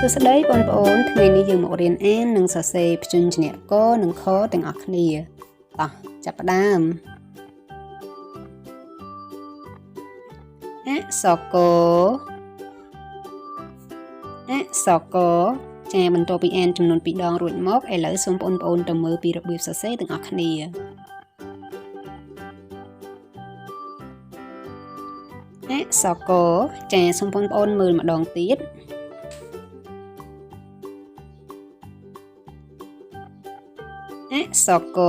សួស្តីបងប្អូនថ្ងៃនេះយើងមករៀនអាននិងសរសេរព្យញ្ជនៈកនិងខទាំងអស់គ្នាតោះចាប់ផ្ដើមអក្សរកអក្សរកចាបន្ទាប់ពីអានចំនួន2ដងរួចមកឥឡូវសូមបងប្អូនទៅមើលពីរបៀបសរសេរទាំងអស់គ្នាអក្សរកចាសូមបងប្អូនមើលម្ដងទៀតអក្សរក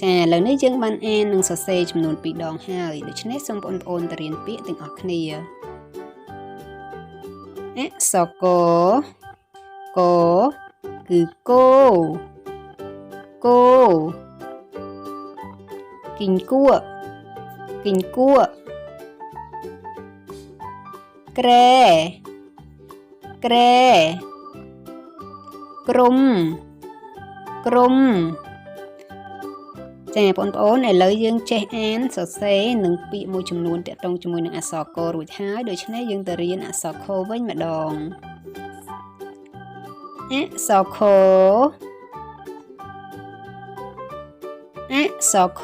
ចាឥឡូវនេះយើងបានអាននិងសរសេរចំនួន2ដងហើយដូច្នេះសូមបងប្អូនទៅរៀនពាក្យទាំងអស់គ្នាអក្សរកកគឺគោគោគីងគក់គីងគក់ក្រែក្រែក្រុមក្រុមចាបងប្អូនឥឡូវយើងចេះអានសរសេរនិងពាក្យមួយចំនួនទាក់ទងជាមួយនឹងអក្សរករួចហើយដូច្នេះយើងទៅរៀនអក្សរខវិញម្ដងអក្សរខអក្សរខ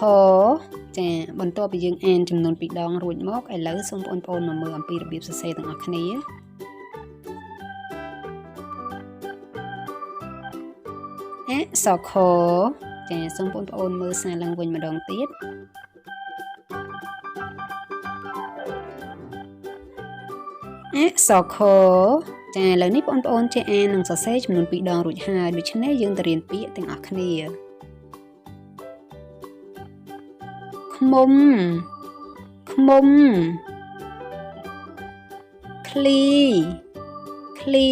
ចាបន្ទាប់ពីយើងអានចំនួន2ដងរួចមកឥឡូវសូមបងប្អូនមកមើលអំពីរបៀបសរសេរទាំងអស់គ្នាអក្សរខចាសូមបងប្អូនមើលសារឡើងវិញម្ដងទៀតអក្សរខចាឥឡូវនេះបងប្អូនចេះអាននិងសរសេរចំនួន2ដងរួចហើយដូច្នេះយើងទៅរៀនពាក្យទាំងអស់គ្នាឃ្មុំឃ្មុំឃ្លីឃ្លី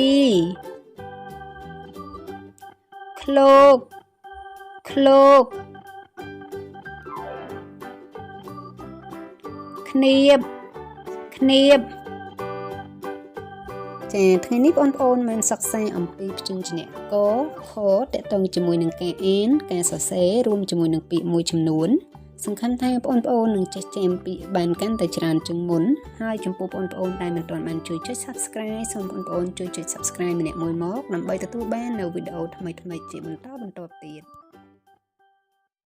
ឃ្លោកឃ្លោកឃ្នៀបឃ្នៀបចាថ្ងៃនេះបងប្អូនបានសិក្សាអំពីព្យញ្ជនៈកខតកតងជាមួយនឹងការអានការសរសេររួមជាមួយនឹងពាក្យមួយចំនួនសង្ឃឹមថាបងប្អូននឹងចេះចាំពាក្យបានកាន់តែច្រើនជាងមុនហើយចំពោះបងប្អូនដែលមិនទាន់បានជួយចុច Subscribe សូមបងប្អូនជួយចុច Subscribe ម្នាក់មួយមកដើម្បីទទួលបាននូវវីដេអូថ្មីៗជាបន្តបន្ទាប់ទៀត។